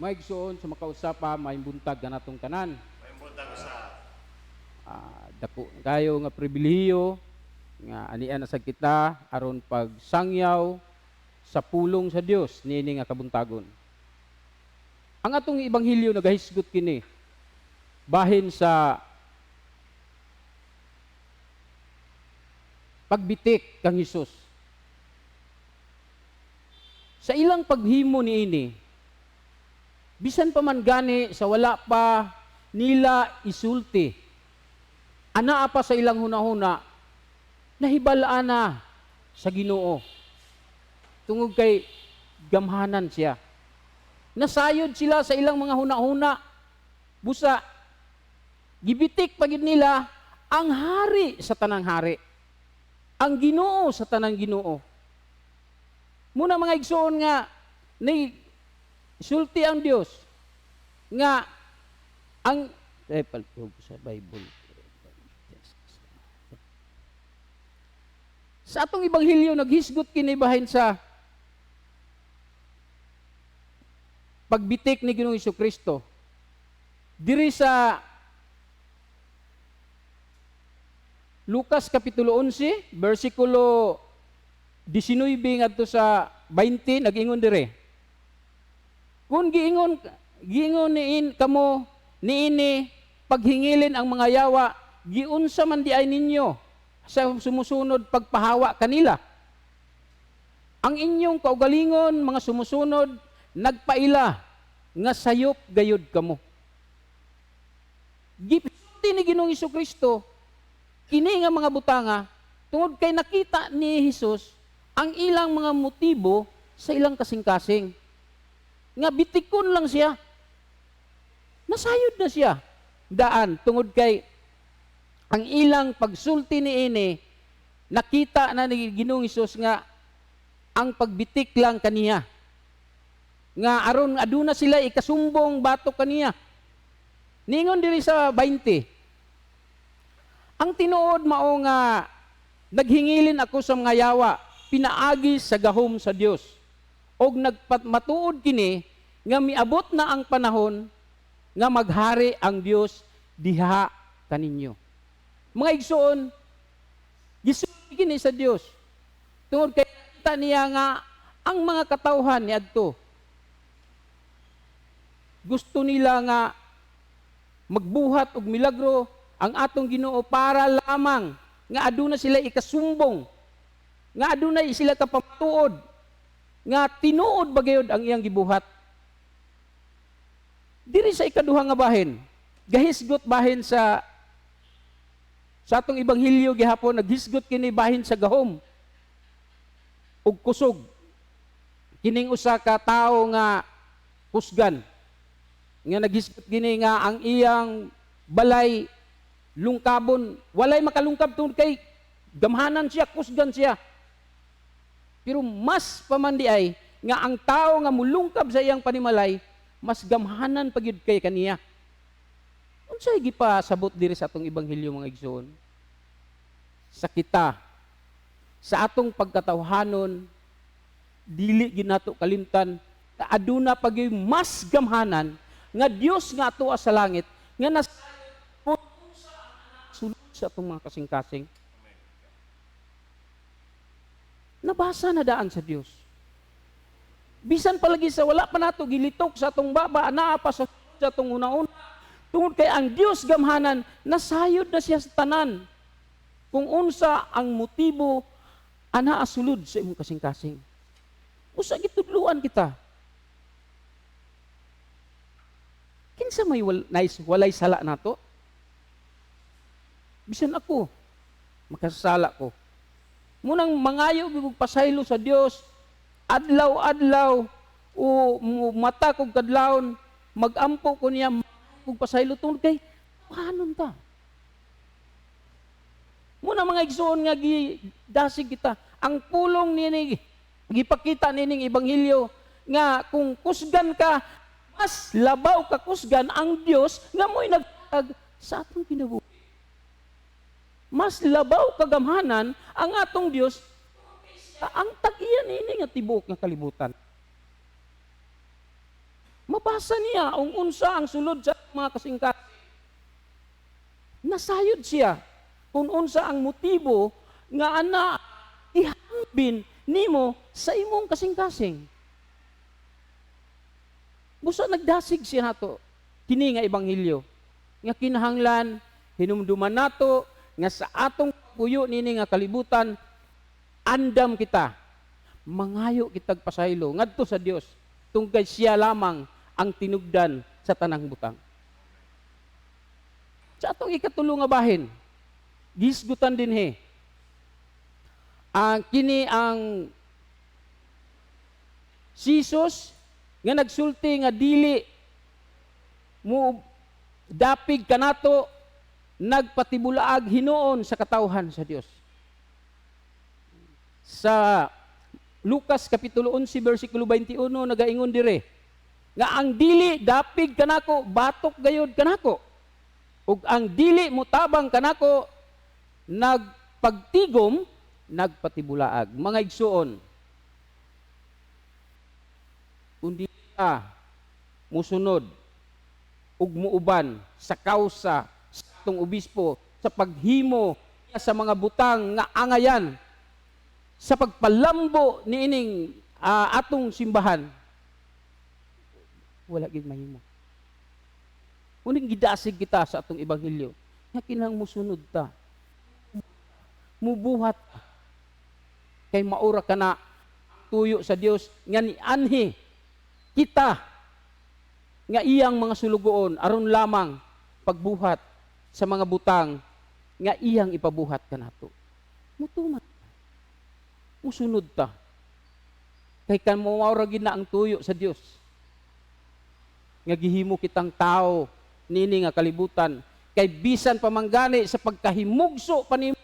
Mga igsoon, sa makausapa, maayong buntag kanatong tanan. Maayong buntag usab. Dako kayo nga pribilehiyo nga ania na sa kita aron pagsangyaw sa pulong sa Dios niini nga kabuntagon. Ang atong ebanghelyo nagahisgot kini bahin sa pagbitik kang Hesus. Sa ilang paghimo niini, bisan pa man gani sa wala pa nila isulti, anaa pa sa ilang hunahuna, nahibalaan na sa Ginoo. Tungod kay gamhanan siya. Nasayod sila sa ilang mga hunahuna. Busa, gibitik pa gyud nila ang hari sa tanang hari. Ang Ginoo sa tanang Ginoo. Muna, mga igsoon, nga ni sulti ang Dios nga ang palihog sa Bible. Sa atong ebanghelyo, naghisgot kini bahin sa pagbitik ni Ginoong Kristo. Diri sa Lucas kapitulo 11 bersikulo 19 ngadto sa 20, nag-ingon dire. Kung giingon giingon niin kamo niini paghingilin ang mga yawa, giunsa man di ay ninyo sa sumusunod pagpahawa kanila? Ang inyong kaugalingon mga sumusunod nagpaila nga sayop gayud kamo. Gisulti ni Ginoong Kristo kini nga mga butanga tungod kay nakita ni Hesus ang ilang mga motibo sa ilang kasing-kasing. Nga bitikon lang siya. Nasayod na siya daan tungod kay ang ilang pagsulti niini, nakita na ni Ginoong Hesus nga ang pagbitik lang kaniya. Nga aron aduna sila ikasumbong batok kaniya. Ningon diri sa 20. Ang tinuod mao nga naghingilin ako sa mga yawa pinaagi sa gahom sa Dios. Og nagmatuod kini nga miabot na ang panahon nga maghari ang Dios diha kaninyo. Mga igsoon, gisulti kini sa Dios. Tungod kay nakita niya nga ang mga katawhan niadto gusto nila nga magbuhat og milagro ang atong Ginoo para lamang nga aduna sila ikasumbong, nga aduna sila kapamatuod nga tinuod ba gayud ang iyang gibuhat. Diri sa ikaduha nga bahin, gahisgot bahin sa atong ebanghelyo gihapon, naghisgot kini bahin sa gahom ug kusog kining usa ka tawo nga kusgan, nga naghisgot kini nga ang iyang balay lungkabon, walay makalungkab tungod kay gamhanan siya, kusgan siya. Pero mas pamandi ay nga ang tao nga mulungkab sa iyang panimalay, mas gamhanan pa gyud kay kaniya. Unsay gipasabot diri sa atong ebanghelyo, mga igsoon? Sa kita, sa atong pagkatawhanon, dili gyud nato kalimtan na aduna pa gyud mas gamhanan nga Dios nga atoa sa langit nga nas sulod sa atong mga kasing-kasing. Nabasa na daan sa Dios. Bisan palagi sa wala pa nato gilitok sa atong baba, naa pa sa atong una-una. Tungod kay ang Dios gamhanan, nasayod na siya sa tanan. Kung unsa ang motibo, anaa sulod sa imong kasing-kasing. Usa gitudluan kita. Kinsa may nice, walay sala nato? Bisan ako, makasasala ko. Munang mangayo og pasaylo sa Dios, adlaw-adlaw o mata kog kadlawon, magampo ko niya kog pasaylo tungod kay panon ta. Muna, mga igsoon, nga gidasig kita ang pulong nini, gipakita nining ebanghelyo nga kung kusgan ka, mas labaw ka kusgan ang Dios nga mo'y nagtag sa atong kinabuhi. Mas labaw kagamhanan ang atong Dios ang tag-iya nini nga tibuok nga kalibutan. Mabasa niya ang unsa ang sulod sa mga kasingkasing. Nasayod siya kung unsa ang motibo nga ana ihambin nimo sa imong kasing-kasing. Busa nagdasig siya nato kini nga ebanghelyo nga kinahanglan hinumduman nato nga sa atong puyo nini nga kalibutan, andam kita mangayo kitag pasaylo ngadto sa Dios tungkay siya lamang ang tinugdan sa tanang butang. Sa atong ikatulo nga bahin, gisgutan dinhi ang kini ang si Jesus nga nagsulti nga dili mo dapig kanato, nagpatibulaag hinuon sa katawhan sa Dios. Sa Lucas kapitulo 11 bersikulo 21, nagaingon dire nga ang dili dapig kanako, batok gayod kanako, ug ang dili mutabang kanako, nagpagtigom, nagpatibulaag. Mga igsuon, kung dili ka musunod ug muuban sa kausa sa atong obispo sa paghimo sa mga butang nga angayan sa pagpalambo niining atong simbahan, wala gid mahimo. Uning gidasig kita sa atong ebanghelyo nga kinahanglan musunod ta, mubuhat, kay maura kana tuyo sa Dios nga nianhi kita nga iyang mga sulugoon aron lamang pagbuhat sa mga butang nga iyang ipabuhat kanato. Mutuman, musunod ta, kay kan maura gid na ang tuyo sa Dios nga gihimo kitang tao nini nga kalibutan, kay bisan pamanggani sa pagkahimugso pa nimo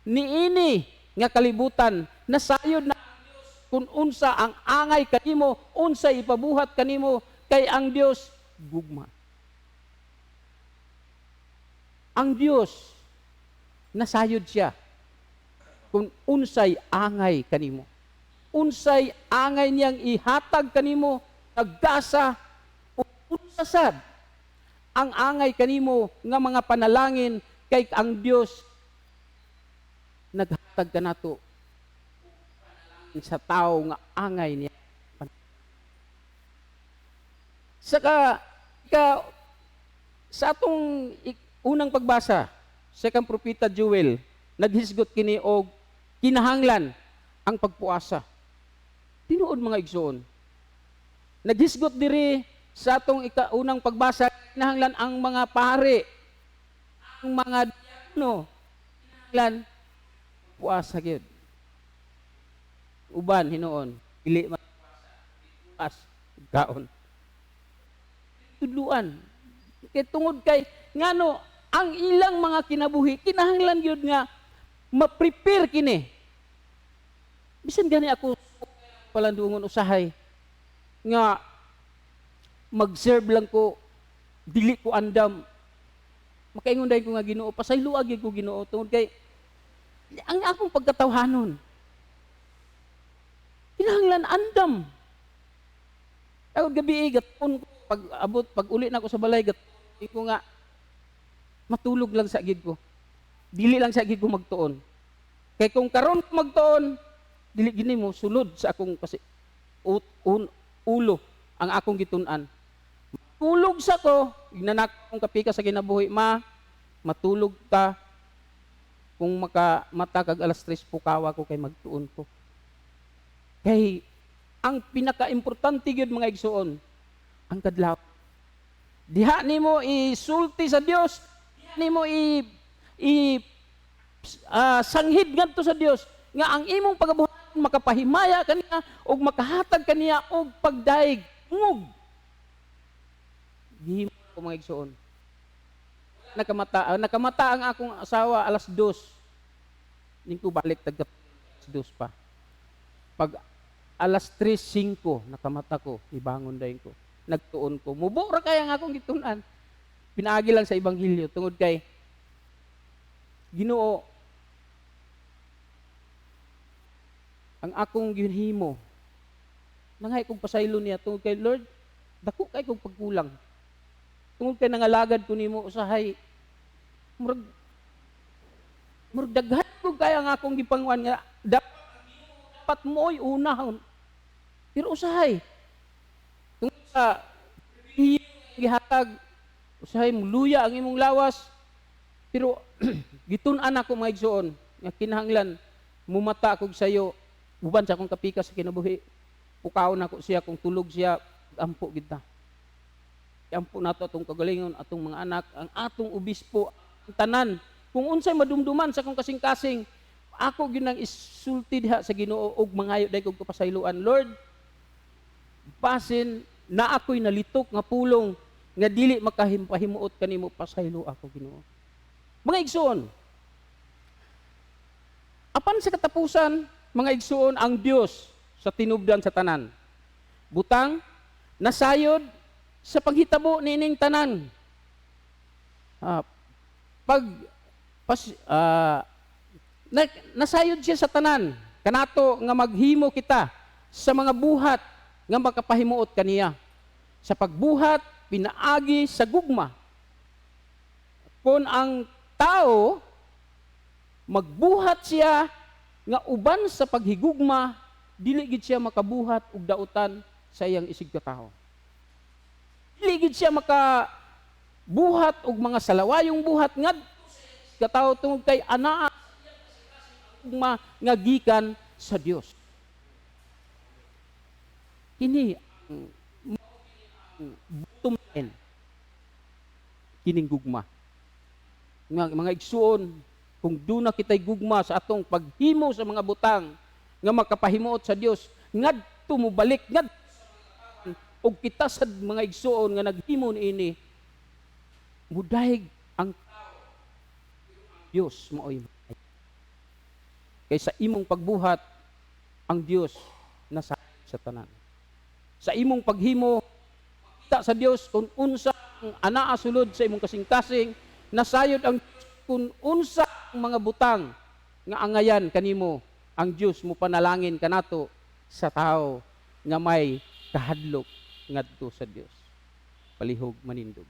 niini nga kalibutan, nasayod na ang Dios kung unsa ang angay kanimo, unsa ipabuhat kanimo, kay ang Dios gugma. Ang Dios, nasayod siya kung unsay angay kanimo, unsay angay niyang ihatag kanimo, nagdasa unsa sad ang angay kanimo nga mga panalangin, kay ang Dios naghatag kanato sa tao nga angay niya. Saka ka sa atong unang pagbasa, Second Propeta Joel, naghisgot kini og kinahanglan ang pagpuasa. Tinuod, mga igsoon. Naghisgot diri sa atong unang pagbasa, kinahanglan ang mga pare, ang mga diakono, kinahanglan puasa gyud. Uban hinuon, dili man puas kaon. Tudluan. Kay tungod kay ngano ang ilang mga kinabuhi kinahanglan gyud nga ma-prepare kini. Bisan gani ako palandungon usahay nga mag-serve lang ko, dili ko andam, makaingon dahil ko nga, "Ginoo, pasayloa gyud ko, Ginoo," tungod kay ang akong pagkatawhanon kinahanglan andam. Ako gabi gatuon ko pag abot, pag uli na ako sa balay, gatuon ko nga matulog lang sa gid ko, dili lang sa gid ko magtuon, kay kung karon ko magtuon, dili gini mo sulod sa akong kasi ulo ang akong gitun-an. Tulog sa ko, ginanak akong kapika sa kinabuhi, "Ma, matulog ta. Kung maka mata kag alas 3, pukawa ko kay magtuon ko." Kay ang pinaka-importante gyud, mga igsuon, ang kadlaw. Diha nimo isulti sa Dios, diha nimo i i sanghid ngadto sa Dios nga ang imong pagabuhat makapahimaya kaniya ug makahatag kaniya og pagdaig ngug. Gihimo ko, mga igsuon. Nakamata ang akong asawa alas 2. Ning ko balik tag alas 2 pa. Pag alas 3:05 nakamata ko, ibangon dayon ko. Nagtuon ko. Mubo ra kaya ang akong gitun-an. Pinaagi lang sa ebanghelyo tungod kay Ginoo, ang akong gihimo, nangay kong pasaylo niya tungod kay Lord. Dako kay kog pagkulang. Tungod kay nangalagad ko nimo, usahay murag murag daghan ko kaya nga akong gipanguan nga dapat mo'y unahon. Pero usahay tungod sa gihatag, usahay muluya ang imong lawas. Pero gitun-an ako, mga igsoon, nga kinahanglan mumata kog sayo uban sa akong kapikas sa kinabuhi. Pukaon nako siya kung tulog siya, ampo gid ta. Ampo nato atong kagalingon, atong mga anak, ang atong obispo, ang tanan. Kung unsay madumduman sa akong kasing-kasing, ako gyud nang isulti diha sa Ginoo ug mangayo dai kog kapasayloan. Lord, basin na ako'y nalitok nga pulong nga dili makahimpahimuot kanimo, pasaylo ako, Ginoo. Mga igsoon, apan sa katapusan, mga igsoon, ang Dios sa tinubdan sa tanan butang, nasayod sa paghitabo niining tanan. Pag pas, nasayod siya sa tanan kanato nga maghimo kita sa mga buhat nga makapahimuot kaniya sa pagbuhat pinaagi sa gugma. Kung ang tao magbuhat siya nga uban sa paghigugma, dili gid siya makabuhat og dautan sa iyang isigkatawo. Dili gid siya makabuhat og mga salawayong buhat ngadto katawo tungod kay anaa gugma nga gikan sa Dios. Kini ang bottom line kining gugma. Mga igsuon, kung duna kitay gugma sa atong paghimo sa mga butang nga makapahimuot sa Dios, ngadto mobalik ngadto og kita sa mga igsuon nga naghimo niini, mudayeg ang Dios maoy kay sa imong pagbuhat, ang Dios nasa sa tanan. Sa imong paghimo, kita sa Dios kung unsa ang anaa sulod sa imong kasing-kasing. Nasayod ang Dios kung unsa ang mga butang nga angayan kanimo. Ang Dios mo panalangin kanato sa tao nga may kahadlok ngadto sa Dios. Palihog manindog.